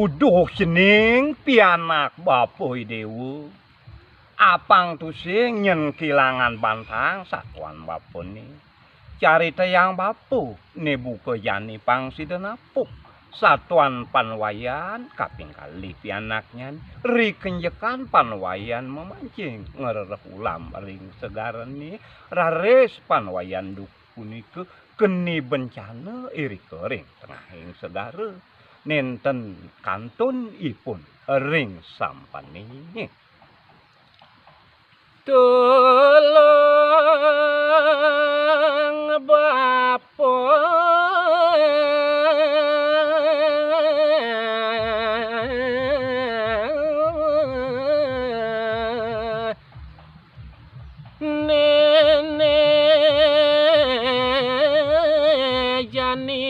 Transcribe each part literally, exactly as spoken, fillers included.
Duh cening pianak bapa i déwa. Apang tusing nyén kilangan bantang satuan bapané. Caritayang bapa né buka jani pang sida napuk. Satuan Pan Wayan kaping kalih pianaknyané ri kenjekan Pan Wayan mamancing ngrereh ulam ring segarané. Raris Pan Wayan duk punika keni bencana irika ring tengahing segara. Nénten kantun ipun ring sampané. Tulung bapa. Néné jani.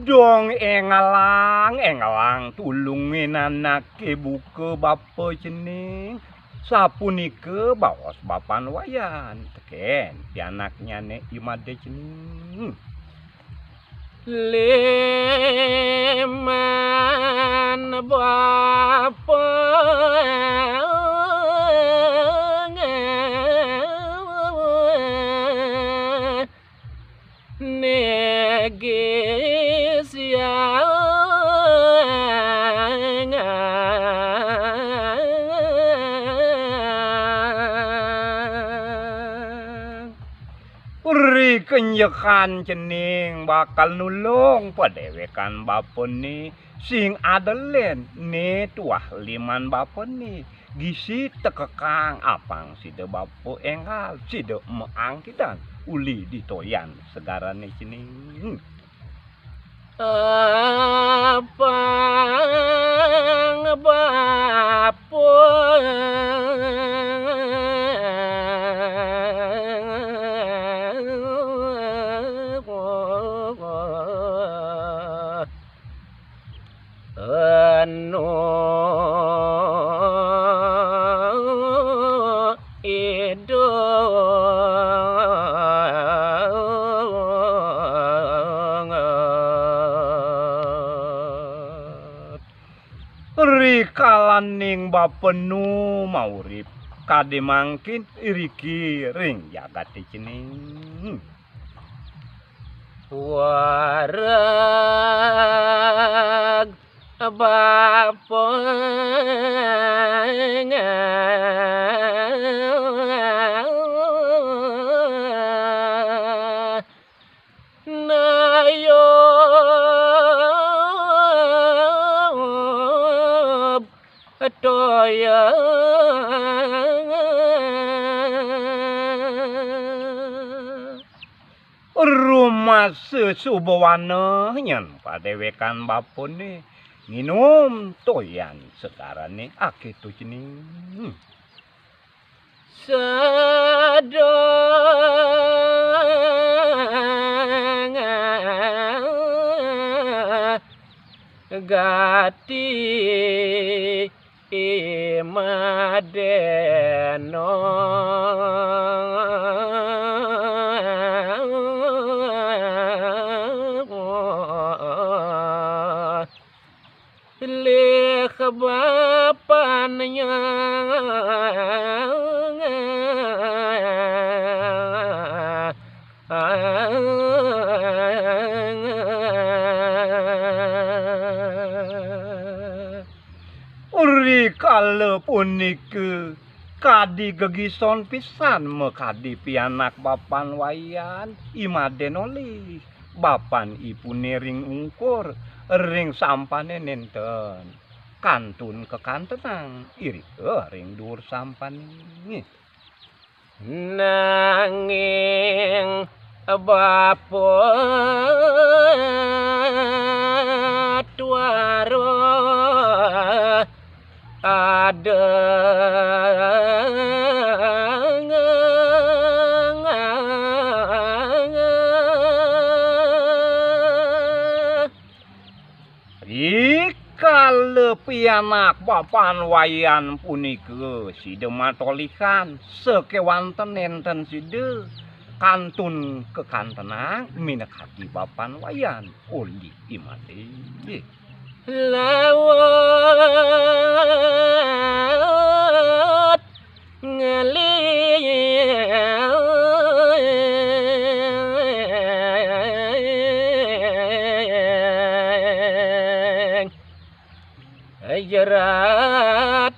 Dong énggalang, énggalang tulungin anaké buka bapa cening. Sapunika baos bapan Wayan tekén pianaknyané i madé cening. Liman bapa. Négis yang. Ri kenjekan cening bakal nulung padéwékan bapané sing adelén né tuah liman bapané. Gisi tekekang apang sida bapa énggal sida maangkidan uli di toyan segarané cening. Apang bapa. Anu idunget. Rikalaning bapa nu maurip kadi mangkin iriki ring jagaté cening. Wareg bapa. Nayub toya. Rumasa subawana nyén padéwékan bapané nginum toyan segarané akéto cening. Sedeng gati i madéna. Lih bapannya. Rikala punika kadi gegison pisan makadi pianak bapan Wayan i madén olih. Bapan ipuné ring ungkur, ring sampané nénten kantun kakantenang irika ring duur sampané. Nanging bapa tuara ada. Rikala pianak bapan Wayan punika sida matolihan sakéwanten nénten sida kantun kakantenang minakadi Bapan Wayan olih I Madé. Lawat ngeling jerat-jerit.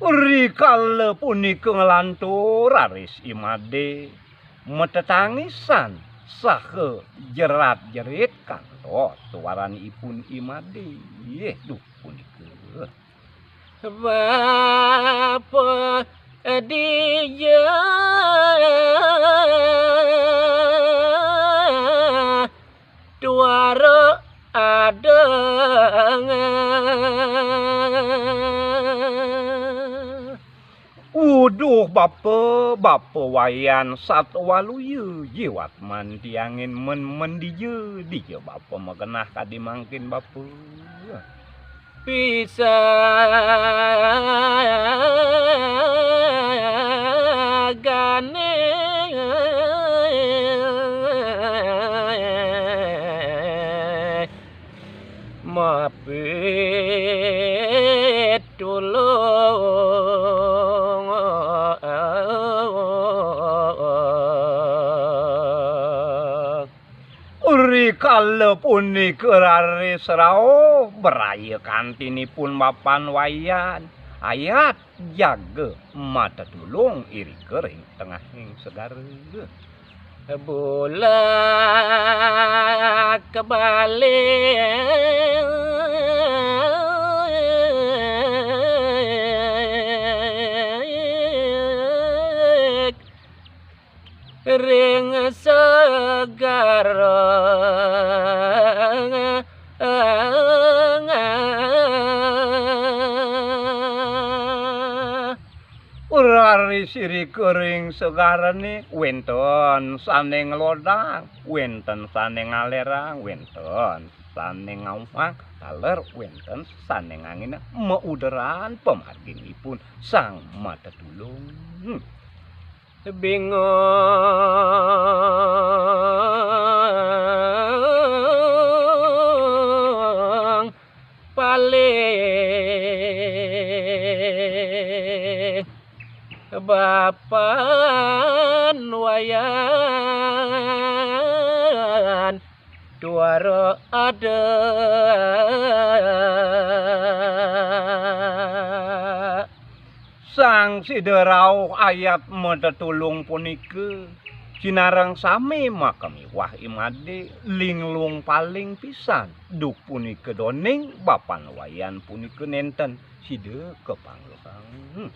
Rikala punika nglantur raris I Madé matetangisan saha jerat-jerit kantos suaranipun I Madé. Yeh, duh punika. Bapa dia tuara adeng. Uduh bapa, Bapa Wayan satwaluya jiwat mantiangin men men dija, dija bapa magenah kadi mangkin bapa. Pisagane mapit tulung. Rikala punika raris rauh braya kantinipun Bapan Wayan, ayat jaga matetulung irika ring tengahing segara. Bulak balik ring segara. Raris irika ring segarane wenten sane nglodang, wenten sane ngalerang, wenten sane ngauhang, taler wenten sane ngangina mauderan pamarginipun Sang Matetulung. Bingong palih Bapan Wayan tuara ada. Sang sida rauh ayat matetulung punika, sinareng sami makamiwah I Madé, linglung paling pisan. Duk punika doning Bapan Wayan punika nenten sida kapangluhang.